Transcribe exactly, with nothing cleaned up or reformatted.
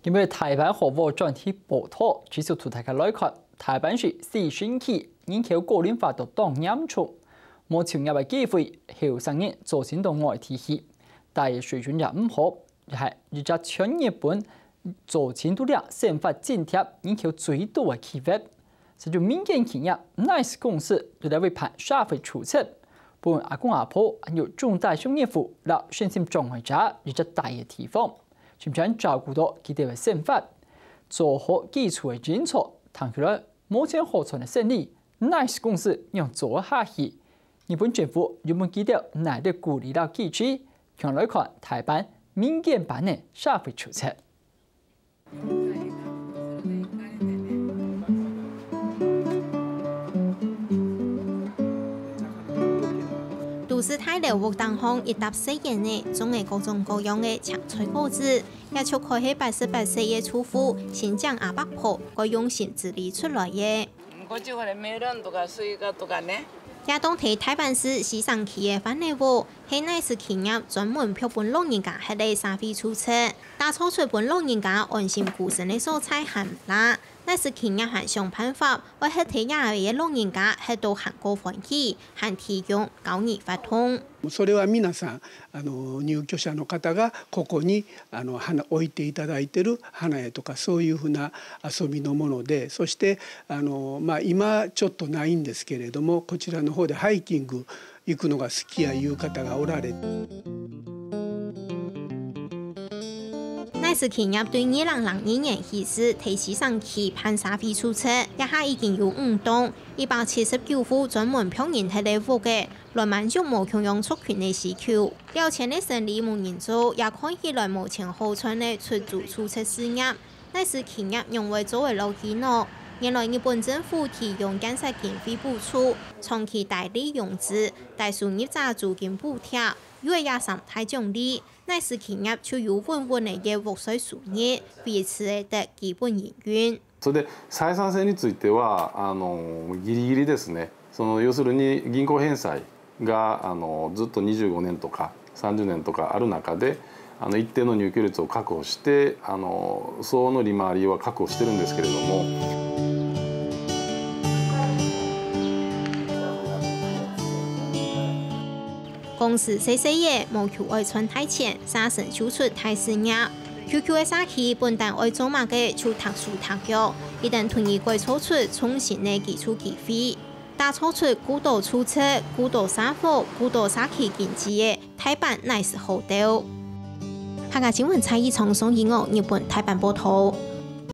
今晡日大班河屋專題報導，繼續同大家來看，大班市四星期人口高齡化到當嚴重，無就業个機會，後生人早先到外地去，待遇水準也毋好，也係一隻全日本早前到這生活津貼人口最多个區域。 就民間企業Nice公司就來為辦社會住宅，分阿公阿婆還有重大傷殘戶摎身心障礙者一隻戴个地方，順便照顧到佢兜个生活，做好基礎个營造。談起來無錢好賺个生理，Nice公司仰做下去？日本政府有無佢兜哪兜鼓勵摎機制？共下來看大班民間版个社會住宅。 都市大樓屋頂項一搭細間仔，種个各種各樣个青菜果子，也就蓋係八十八歲个主婦新井阿伯婆蓋用心整理出來个。 こっちこれ、メロンとかスイカとかね。這棟在大阪市西城區个番仔屋，係Nice企業專門闢分老人家歇个社會住宅，打造出分老人家安心孤身个所在還毋罅。Nice企業還想辦法，愛歇在這位个老人家歇到還過歡喜，還提供交誼活動。それは皆さん、あの、入居者の方がここに、あの、花、置いていただいてる花屋とか、そういうふうな遊びのもので、そして、あの、まあ、今ちょっとないんですけれども、こちらの方でハイキング行くのが好きやいう方がおられて。Nice企業對二零零二年起始在西城區辦社會住宅，這下已經有五棟，一百七十九戶專門闢人歇个屋仔， 來滿足無共樣族群个需求。了錢个生理無人做，也看起來無錢好賺个出租住宅事業。Nice企業仰會做會落去呢？原來日本政府提供建設經費補助，長期代理融資，代收入者租金補貼，又有這三大獎勵，Nice企業就有穩穩个月屋稅收入，維持會得基本營運。 それで採算性については、あの、ギリギリですね。その、要するに銀行返済が、あの、ずっとにじゅうごねんとかさんじゅうねんとかある中で、あの、一定の入居率を確保して、あの、相応の利回りは確保してるんですけれども。 公司細細仔，無求愛賺大錢，捨身救出大事業。QQ个社區本旦愛做麼个就踏手踏腳，一旦同意改造出創新个居住機會，打造出顧到住宅、顧到生活、顧到社區經濟个大班Nice Hotel。客家新聞蔡依昌、宋怡娥，日本大阪報導。